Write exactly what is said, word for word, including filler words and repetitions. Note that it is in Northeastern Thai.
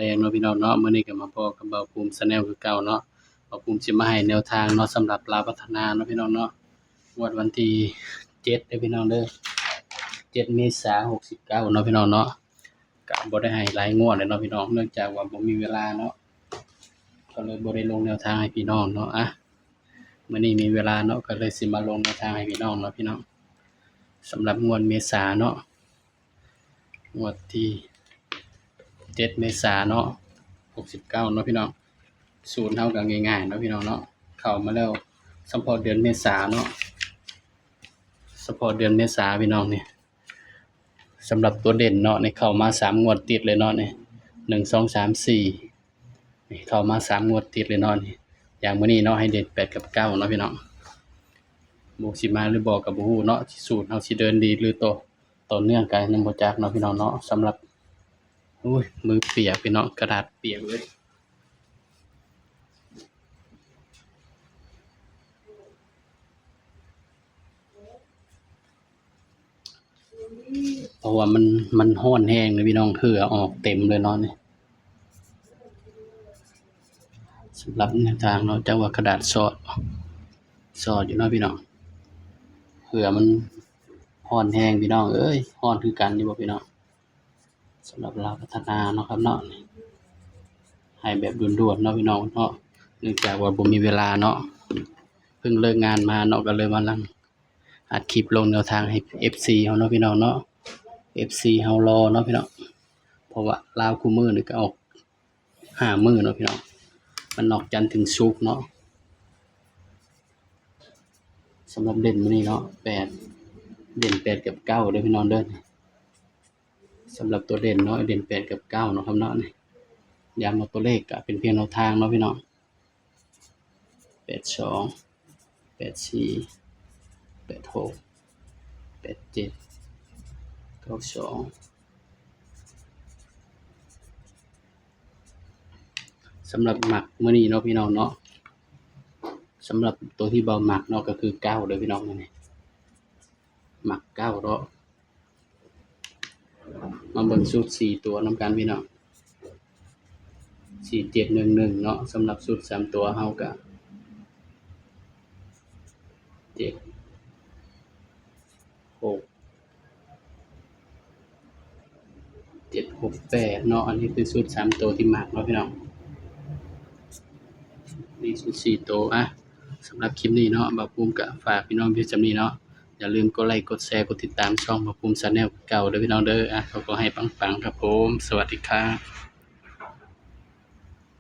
แดงเนาะพี่น้องเนาะ มื้อนี้ก็มาพ้อกับบ่าวภูมิ Channel คือเก่าเนาะ บ่าวภูมิสิมาให้แนวทางเนาะ สำหรับลาวพัฒนาเนาะพี่น้องเนาะ งวดวันที่เจ็ดเด้อพี่น้องเด้อ เจ็ดเมษาหกสิบเก้าเนาะพี่น้องเนาะ ก็บ่ได้ให้หลายงวดเลยเนาะพี่น้อง เนื่องจากว่าบ่มีเวลาเนาะ ก็เลยบ่ได้ลงแนวทางให้พี่น้องเนาะ อ่ะ มื้อนี้มีเวลาเนาะ ก็เลยสิมาลงแนวทางให้พี่น้องเนาะพี่น้อง สำหรับงวดเมษาเนาะ งวดที่เจ็ดเมษาเนาะ หกสิบเก้าเนาะพี่น้อง สูตรเฮาก็ง่ายๆเนาะพี่น้องเนาะ เข้ามาแล้ว เฉพาะเดือนเมษาเนาะ เฉพาะเดือนเมษาพี่น้องนี่ สำหรับตัวเด่นเนาะนี่ เข้ามาสามงวดติดเลยเนาะนี่ หนึ่ง สอง สาม สี่ นี่เข้ามาสามงวดติดเลยเนาะนี่ อย่างมื้อนี้เนาะ ให้เด่นแปดกับเก้าเนาะพี่น้อง บ่สิมาหรือบ่ก็บ่ฮู้เนาะ สูตรเฮาสิเดินดีหรือต่อ ต่อเนื่องก็ยังบ่จักเนาะพี่น้องเนาะ สำหรับ อุ้ย มือเปียกพี่น้อง กระดาษเปียกเลย เพราะว่ามัน มันร้อนแฮงเลยพี่น้อง เหงื่อออกเต็มเลยเนาะนี่ สำหรับแนวทางเนาะ จักว่ากระดาษซอด ซอดอยู่เนาะพี่น้อง เหงื่อมันร้อนแฮงพี่น้องเอ้ย ร้อนคือกันอยู่บ่พี่น้อง สำหรับลาวพัฒนาเนาะครับเนาะ ให้แบบด่วนๆเนาะพี่น้องเนาะ เนื่องจากว่าบ่มีเวลาเนาะ เพิ่งเลิกงานมาเนาะ ก็เลยมาลังอัดคลิปลงแนวทางให้ เอฟซี เฮาเนาะพี่น้องเนาะ เอฟซี เฮารอเนาะพี่น้อง เพราะว่าลาวคู่มื้อนี่ก็ออกห้ามื้อเนาะพี่น้อง มันออกจันทร์ถึงศุกร์เนาะ สำหรับเด่นมื้อนี้เนาะ แปด เด่นแปดกับเก้าเด้อพี่น้องเด้อ สำหรับตัวเด่นเนาะ เด่นแปดกับเก้าเนาะครับเนาะ นี่ ย้ำว่าตัวเลขก็เป็นเพียงแนวทางเนาะพี่น้อง แปดสอง แปดสี่ แปดหก แปดเจ็ด เก้าสอง สำหรับมักมื้อนี้เนาะพี่น้องเนาะ สำหรับตัวที่บ่าวมักเนาะ ก็คือเก้าเด้อพี่น้อง นี่ มักเก้าเนาะ มาเบิ่งสูตรสี่ตัวนำกันพี่น้อง สี่เจ็ดหนึ่งหนึ่งเนาะ สำหรับสูตรสามตัวเฮาก็ เจ็ด หก เจ็ดหกแปดเนาะ อันนี้คือสูตรสามตัวที่มักเนาะพี่น้อง นี่สูตรสี่ตัว อ่ะ สำหรับคลิปนี้เนาะ บ่าวภูมิก็ฝากพี่น้องเพียงส่ำนี้เนาะ อย่าลืมกดไลค์ กดแชร์ กดติดตามช่องบ่าวภูมิ Channel คือเก่าเด้อพี่น้องเด้อ อ่ะ ขอให้ปังๆครับผม สวัสดีครับ